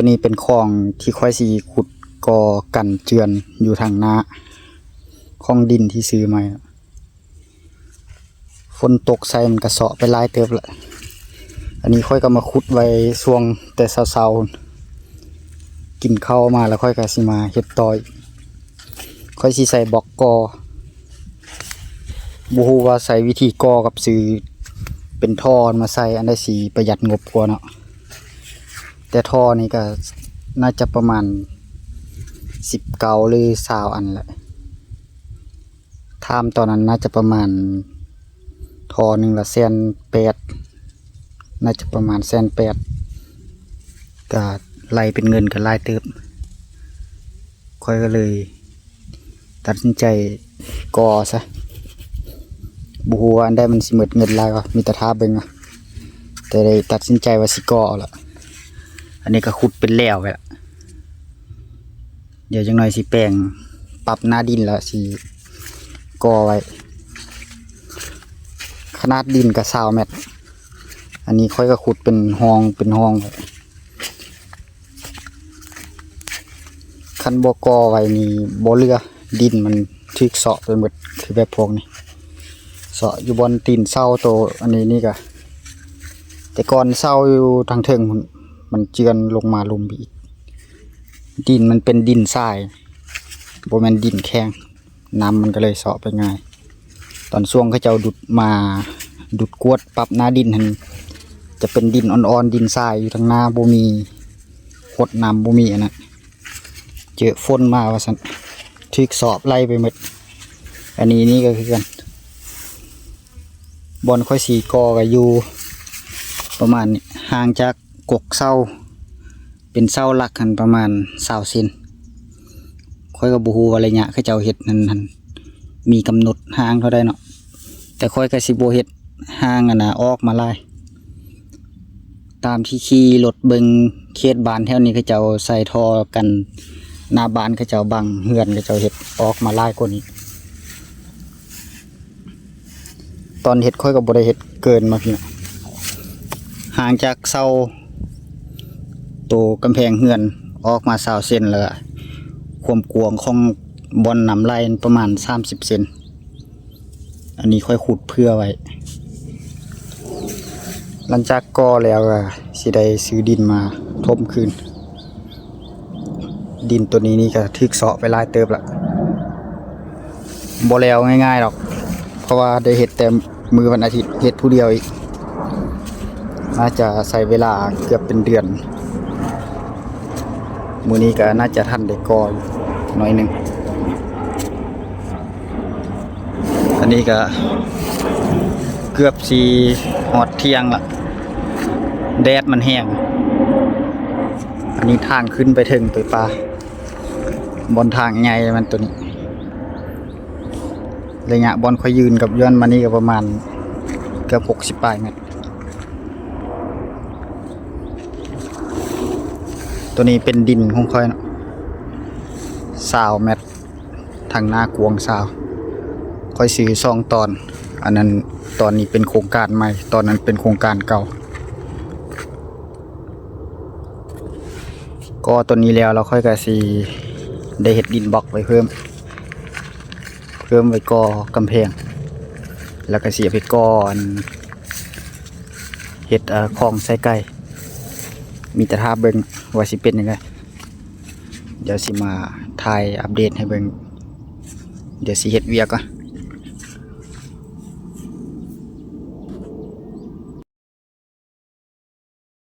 ຕົວນີ້ເປັນຂອງທີ່ຂ້ອຍຊິຂຸດກໍ່ກັນເຈື່ອນຢູ່ທາງໜ້າ ຂອງດິນທີ່ຊື້ໃໝ່. ຝົນຕົກໃສ່ມັນກະເຊາະໄປຫຼາຍເຕີບລະ. ອັນນີ້ຂ້ອຍກະມາຂຸດໄວ້ຊ່ວງແຕ່ເຊົ້າໆ ກິນເຂົ້າມາແລ້ວຂ້ອຍກະຊິມາເຮັດຕໍ່ອີກ. ຂ້ອຍຊິໃສ່ບລັອກກໍ່ ບໍ່ຮູ້ວ່າໃຊ້ວິທີກໍ່ກັບຊື້ເປັນທໍ່ມາໃສ່ ອັນໃດຊິປະຢັດງົບກວ່າເນາະ. ແຕ່ທໍ່ນີ້ກະໜ້າຈະປະມານສິບເກົ້າ ຫຼື ຊາວອັນແຫຼະ. ຖາມຕອນນັ້ນໜ້າຈະປະມານ ທໍ່ໜຶ່ງລະແສນແປດ ໜ້າຈະປະມານແສນແປດ ກະໄລ່ເປັນເງິນກະຫຼາຍເຕີບ. ຂ້ອຍກະເລີຍຕັດສິນໃຈກໍ່ເອົາຊະ. ບໍ່ຮູ້ວ່າອັນໃດມັນຊິໝົດເງິນຫຼາຍວະ ມີແຕ່ຖ້າເບິ່ງເອົາ. ແຕ່ໄດ້ຕັດສິນໃຈວ່າຊິກໍ່ເອົາລະ. ອັນນີ້ກະຂຸດເປັນແລ້ວໄປລະ. ດຽວຈັກໜ້ອຍຊິແປງປັບໜ້າດິນລະຊິກໍ່ໄວ້. ຂະໜາດດິນກະຊາວແມັດ. ອັນນີ້ຂ້ອຍກະຂຸດເປັນຮ່ອງເປັນຮ່ອງໄວ້. ຄັນບໍ່ກໍ່ໄວ້ນີ້ບໍ່ເຫຼືອ ດິນມັນຖືກເຊາະໄປໝົດ ຄືແບບພວກນີ້ ເຊາະຢູ່ບ່ອນຕີນເສົາໂຕ ອັນນີ້ນີ້ກະ ແຕ່ກ່ອນເສົາຢູ່ທາງເທິງພຸ້ນ ມັນເຈື່ອນລົງມາລຸ່ມອີກ. ດິນມັນເປັນດິນຊາຍ ບໍ່ແມ່ນດິນແຂງ ນ້ຳມັນກະເລີຍເຊາະໄປງ່າຍ. ຕອນຊ່ວງເຂົາເຈົ້າດຸດມາ ດຸດກວດປັບໜ້າດິນຫັ້ນ ຈະເປັນດິນອ່ອນໆ ດິນຊາຍຢູ່ທາງໜ້າ ບໍ່ມີຫົດນ້ຳ ບໍ່ມີອັນນັ້ນ. ເຈີຝົນມາວ່າຊັ້ນ ຖືກສອບໄລ່ໄປໝົດ. ອັນນີ້ນີ້ກະຄືກັນ ບ່ອນຂ້ອຍຊິກໍ່ກະຢູ່ປະມານນີ້ ຫ່າງຈາກກົກເສົາ ເປັນເສົາຫຼັກຫັ້ນປະມານຊາວເຊັນ. ຂ້ອຍກະບໍ່ຮູ້ວ່າໄລຍະເຂົາເຈົ້າເຮັດຫັ້ນ ຫັ້ນມີກຳນົດຫ່າງເທົ່າໃດເນາະ ແຕ່ຂ້ອຍກະຊິບໍ່ເຮັດຫ່າງອັນນະອອກມາຫຼາຍ. ຕາມທີ່ຂີ່ລົດເບິ່ງເຂດບ້ານແຖວນີ້ ເຂົາເຈົ້າໃສ່ທໍ່ກັນໜ້າບ້ານ ເຂົາເຈົ້າບັງເຮືອນ ເຂົາເຈົ້າເຮັດອອກມາຫຼາຍກວ່ານີ້. ຕອນເຮັດຂ້ອຍກະບໍ່ໄດ້ເຮັດເກີນມາພີ້ເນາະ ຫ່າງຈາກເສົາໂຕກຳແພງເຮືອນອອກມາຊາວເຊັນ ແລ້ວກະຄວາມກວ້າງຂອງບ່ອນນ້ຳໄຫຼປະມານສາມສິບເຊັນ. ອັນນີ້ຂ້ອຍຂຸດເຜື່ອໄວ້ ຫຼັງຈາກກໍ່ແລ້ວກະຊິໄດ້ຊື້ດິນມາຖົມຄືນ. ດິນໂຕນີ້ນີ້ກະຖືກເຊາະໄປຫຼາຍເຕີບລະ ບໍ່ແລ້ວງ່າຍໆດອກ ເພາະວ່າໄດ້ເຮັດແຕ່ມື້ວັນອາທິດ ເຮັດຜູ້ດຽວອີກ ໜ້າຈະໃຊ້ເວລາເກືອບເປັນເດືອນ. ມື້ນີ້ກະໜ້າຈະທັນໄດ້ກໍ່ຢູ່ໜ້ອຍໜຶ່ງ. ອັນນີ້ກະເກືອບຊິຮອດທ່ຽງລະ ແດດມັນແຮງ. ອັນນີ້ທາງຂຶ້ນໄປເທິງໄປປ່າ ບ່ອນທາງໃຫຍ່ມັນໂຕນີ້ ໄລຍະບ່ອນຂ້ອຍຢືນກັບຍ້ອນມານີ້ກະປະມານເກືອບຫົກສິບປາຍແມັດ. ໂຕນີ້ເປັນດິນຂອງຂ້ອຍເນາະ ຊາວແມັດ. ທາງໜ້າກວ້າງຊາວ ຂ້ອຍຊື້ສອງຕອນ ອັນນັ້ນຕອນນີ້ເປັນໂຄງການໃໝ່ ຕອນນັ້ນເປັນໂຄງການເກົ່າ. ກໍ່ໂຕນີ້ແລ້ວ ແລ້ວຂ້ອຍກະຊິໄດ້ເຮັດດິນບລັອກໄວ້ເພີ່ມ ເພີ່ມໄວ້ກໍ່ກຳແພງ ແລ້ວກະຊິເອົາໄປກໍ່ອັນ ເຮັດ ເອີ ຄອງໃສ່ໄກ່. ມີແຕ່ຖ້າເບິ່ງວ່າຊິເປັນຈັ່ງໃດ. ດຽວຊິມາຖ່າຍອັບເດດໃຫ້ເບິ່ງ. ດຽວຊິເຮັດວຽກກ່ອນ.